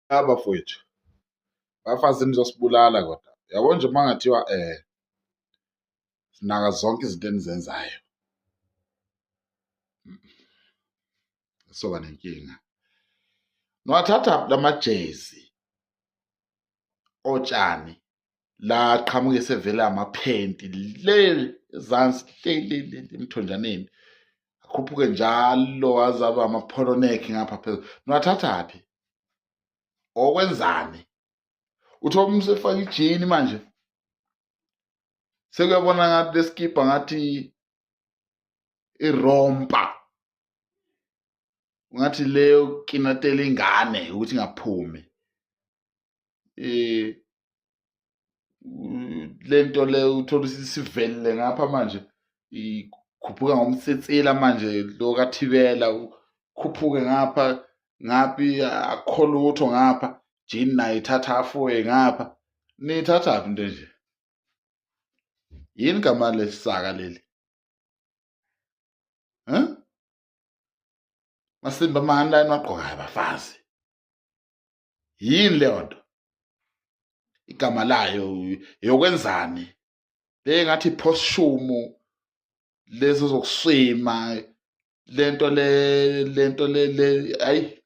Bafowethu, bafazi nizosibulala kodwa. Yabo nje uma ngathiwa sinaka zonke izinto enizenzayo. Soba nenkinga. Niwathatha lamajezi otshani la qhamuke sevele amaphenti le ezansi le le le emthonjaneni akhuphuke njalo aze abe amapholonekhi ngapha phezulu. Niwathathaphi? Okwenzani? Uthola umuntu sefaka ijini manje sekuyabona ngathi lesikibha ngathi irompa ungathi leyo kinatela ingane ukuthi ingaphumi eh lento le uthola isivelile ngapha manje ikhuphuka ngomsitsila manje lo kathibela ukhuphuke ngapha ngaphi akukho lutho ngapha jini naye ithatha afuye ngapha niyithathaphi into nje yini gama lesaka leli huh masimba mani la enwagqokayo abafazi yini leyo nto igama layo yokwenzani le ngathi poshumu lezo zokuswima lento le lento le le ayi.